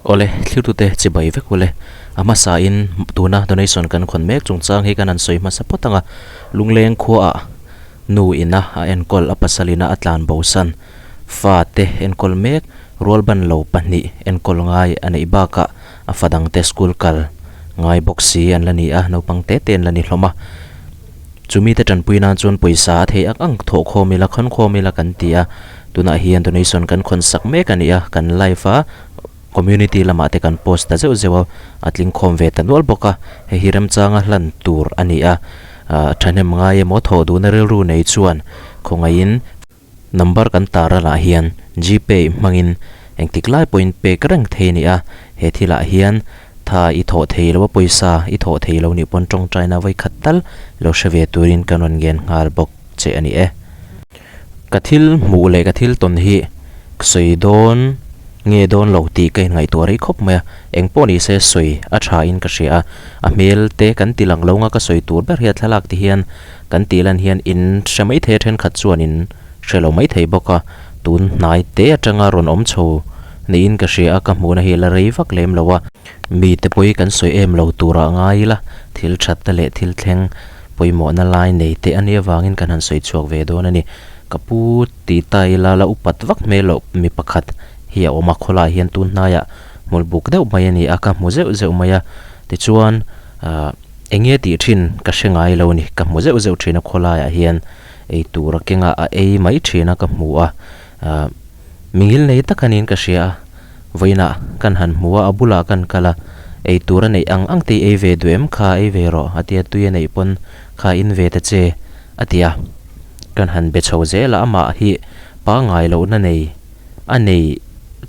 Awle, thlirtute chibai vek ule. A hmasain tuna donation kan khawn mek chungchang hi kan han sawi hmasa phawt ang a. Lungleng khuaah nu ina a enkawl a pasal ina a tlan bosan fate enkawl mek rualban lo pahnih enkawl ngai a neih bakah a fa dangte school kal ngai bawk si an la ni a, naupang te te an la ni hlawm a. Chumi te tanpui nan chuan pawisa a theih ang ang thawh khawm ila khawn khawm ila kan ti a, tunah hian donation kan khawn sak mek a ni a, kan live a community lamah te kan post ta zeuh zeuh a, a tling khawm ve ta nual bawk a, hei hi remchanga hlan tur a ni a, ah thahnem ngai emaw thawh duhna rilru nei chuan khawngaihin Number kan tar alah hian Gpay hmangin engtik lai pawhin pek reng thei a ni a, he thilah hian tha i thawh thei lo a pawisa i thawh thei lo nih pawn tawngtaina vawikhat tal lo hre ve turin kan rawn ngen nghal bawk che a ni e. Ka thil hmuh leh ka thil tawn hi ka sawi dawn nge dawn lo tih ka inngaihtuah rei khawp mai a, eng pawh ni se sawi a tha in ka hria a, a hmel te kan ti lang lo nga ka sawi tur ber hi a thlalak ti hian Kan tih lan hian in hre mai thei a thenkhat chuan in hre lo mai thei bawk a, tun hnai te atanga rawn awm chho niin ka hria a, ka hmuhna hi a la rei vak lem lo a. Mite pawi kan sawi em lo turah ngai ila, thil thatna leh thil thleng pawimawhna lai nei te a nih avangin kan han sawi chhuak ve dawn a ni. Ka pu ti ta ila la upat vak hmel loh mi pakhat hi a awm a, khawlai hian tun hnaiah hmul buk deuh mai a ni a, ka hmu zeuh zeuh mai a, tichuan ahh. Enge tih thin ka hre ngai lo ni, ka hmu zeuh zeuh thin a khawlaiah hian ei tur a keng a, a ei mai thin a ka hmu a, ahh mingil nei tak aniin ka hria a, vawiinah kan han hmu a, a bulah kan kal a, ei tur a neih ang ang te i ei ve duh em kha ei ve rawh a tia tui a neih pawn kha in ve ta che a ti a, kan han be chho zel a, amah hi pangngai lohna nei a nei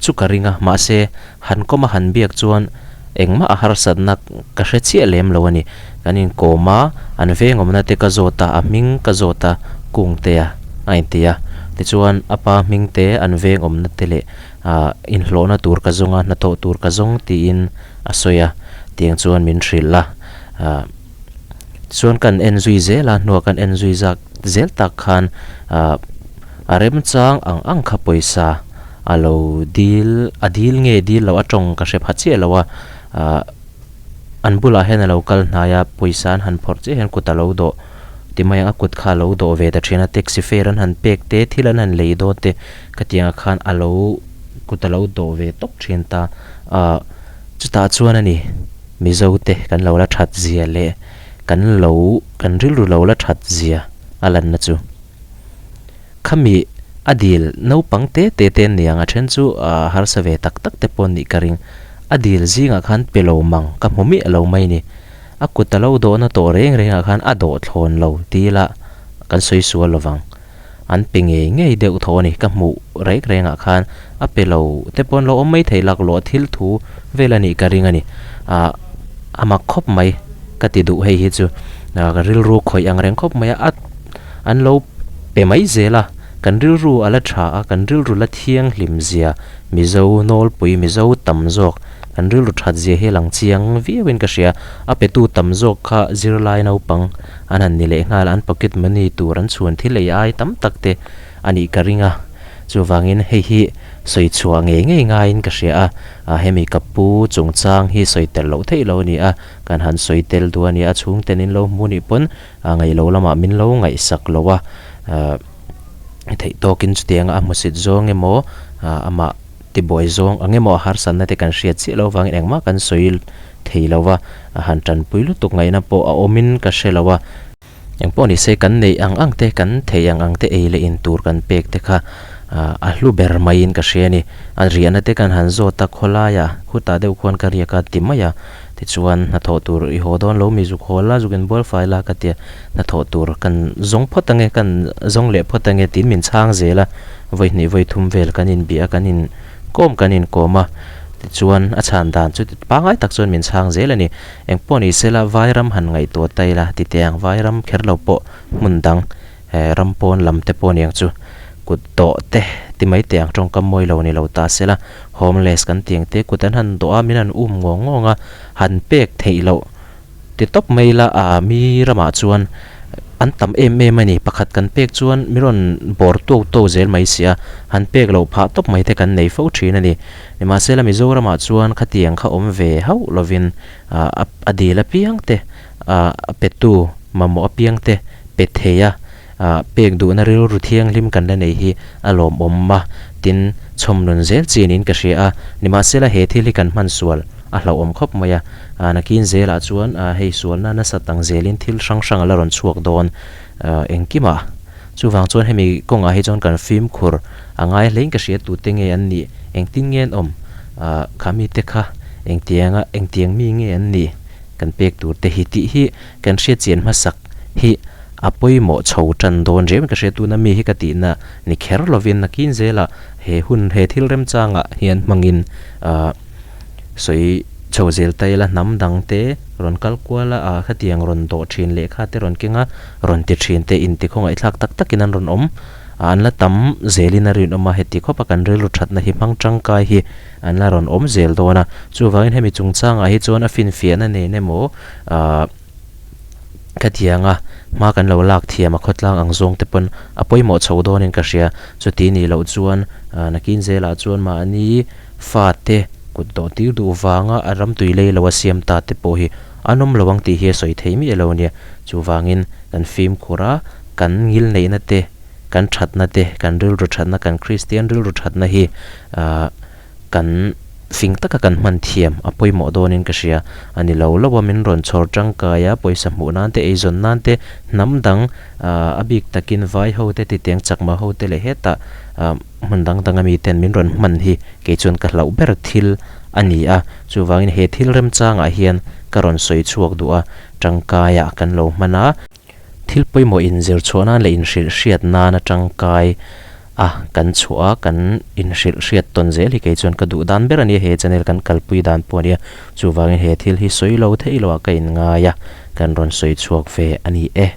chu ka ring a, mahse han kawm a han biak chuan engmah a harsatna ka hre chiah lem lo a ni. Kan inkawm a, an veng awmna te ka zawt a, a hming ka zawt a, Kungtea a inti a. Tichuan a pa hming te, an veng awmna te leh ah inhlawhna tur ka zawng a, hnathawh tur ka zawng tiin a sawi a, tiang chuan min hrilh a. Ah tichuan kan en zui zel a, hnuah kan en zui zak zel tak khan ah a remchang ang ang kha pawisa a lo dil a dil nge dil loh a tawng ka hre pha chiah lo a ah an bulah hian a lo kal hnai a pawisa an han phawrh chiah hian kut a lo dawh ti mai ang a kut kha a lo dawh ve ta thin a taxi fare an han pek te thil an han lei dawn te khatiang ah khan a lo kut a lo dawh ve tawp thin ta ah chutah chuan a ni Mizo te kan lo la that zia leh kan lo kan rilru lo la that zia a lanna chu. Khami a dil naupang te te te an ni ang, a then chu ah harsa ve tak tak te pawh an nih ka ring. A dil zingah khan pe lo mang ka hmu miah lo mai ni. A kut a lo dawhna tawh reng rengah khan a dawh thlawn lo ti ila kan sawi sual lo vang. An pe ngei ngei deuh tho a ni, ka hmuh reng rengah khan a pe lo te pawh an lo awm mai thei laklawh thil thu vel a nih ka ring a ni. Ah a mak khawp mai ka ti duh hei hi chu ah ka rilru khawih ang reng khawp mai a, a an lo pe mai zel a, kan rilru a la tha a, kan rilru la thianghlim zia Mizo nawlpui Mizo tam zawk kan rilru that zia hi a lang chiang viau in ka hria, a petu tam zawk kha zirlai naupang an han ni leh nghal, an pocket money tur an chhuan thil ei ai tam tak te a nih ka ring a, chuvangin hei hi sawi chhuah ngei ngei ngaiin ka hria a, ah hemi ka pu chungchang hi sawi tel loh theih lo a ni a, kan han sawi tel duh a ni a, chhungten in lo hmu nih pawn a ngaih lo lamah min lo ngaihsak lo a, ah theih tawkin chutianga a hmusit zawng emaw ah amah tibuai zawng ang emaw a harsatna te kan hriat chiah loh avangin engmah kan sawi thei lo va, a han tanpui lutuk ngaihna pawh a awmin ka hre lo a. Engpawh ni se kan neih ang ang te, kan theih ang ang te ei leh in tur kan pek te kha ah a hlu ber maiin ka hria a ni. A riahna te kan han zawt a, khawlaiah khutah deuh khuan ka riak a ti mai a. Tichuan, hnathawh tur i haw dawn lo mi zuk haw la, zuk inbual fai la ka tia, hnathawh tur kan zawng phawt ange, kan zawng leh phawt ange tiin min chhang zel a, vawi hnih vawi thum vel kan inbia a, kan inkawm kan inkawm a, tichuan a chhan dan chu pangngai tak chuan min chhang zel a ni. Engpawh ni sela Vairam han ngaihtuah ta ila titeh ang, Vairam kher lo pawh hmun dang ram pawn lam te pawh aniang chu kut dawh te ti mai teh ang tawngkam mawi lo ni lo ta sela homeless kan tih ang te kut an han dawh a min han um ngawng ngawng a han pek theih loh ti tawp mai ila ah mi ramah chuan an tam em em a ni. Pakhat kan pek chuan mi rawn bawr tuau tuau zel mai si a, han pek loh phah tawp mai te kan nei fo thin a ni. Nimahsela Mizoramah chuan khatiang kha awm ve hauh lovin ah a dil apiang te ah a petu mamawh apiang te pe thei a, ah pek duhna rilru thianghlim kan la nei hi a lawmawm a, tin chhawmnun zel chi niin ka hria a. Nimahsela he thil hi kan hman sual a hlauhawm khawp mai a, ah nakin zelah chuan ah hei sualna nasa tang zelin thil hrang hrang a la rawn chhuak dawn ah engkimah. Chuvang chuan hemi kawngah hi chuan kan fimkhur a ngai hlein ka hria tute nge an nih, engtin nge an awm, ah kha mite kha engtianga engtiang mi nge an nih kan pek tur te hi tih hi kan hriat chian hmasak hi a pawimawh chho tan dawn riau in ka hria tuna mi hi ka tihna ni kher lovin nakin zelah he hun he thil remchangah hian hmangin ah sawi chho zel ta ila hnam dang te rawn kal kual a ah khatiang rawn dawh thin lehkha te rawn keng a rawn ti thin te inti khawngaihthlak tak takin an rawn awm ah an la tam zelin a rinawm a heti khawp a kan rilru thatna hi hmang tangkai hi an la rawn awm zel dawn a chuvangin hemi chungchangah hi chuan a finfiahna nen emaw ah Khatianga hma kan lo lak thiam a khawtlang ang zawng te pawn a pawimawh chho dawnin ka hria. Chuti nih loh chuan nakin zelah chuan mahni fate kut dawh tir duh vanga a ram tui lei lo a siam ta te pawh hi an awm lo ang tih hi a sawi thei miah lo nia. Chuvangin kan fimkhur a, kan ngil neihna te, kan thatna te, kan rilru thatna, kan Kristian rilru thatna hi Kan fing taka kan hman thiam a pawimawh dawnin ka hria. A ni lo lo a, min rawn chhawr tangkai a, pawisa hmuh nan te, eizawn nan te, hnam dang a bik takin vai ho te, titeng chakma ho te leh hetah hmun dang dang ami ten min rawn hman hi kei chuan ka hlauh ber thil a ni a. Chuvangin he thil remchangah hian ka rawn sawi chhuak duh a, tangkaiah kan lo hman a. Thil pawimawh inzir chhuah nan leh inhrilh hriat nan atangkai a kan chhuah a, kan inhrilh hriat tawn zel hi kei chuan ka duh dan ber a nia, he channel kan kalpui dan pawh a nia. Chuvangin he thil hi sawi lo theih loh ah ka inngai a, kan rawn sawi chhuak ve a ni e.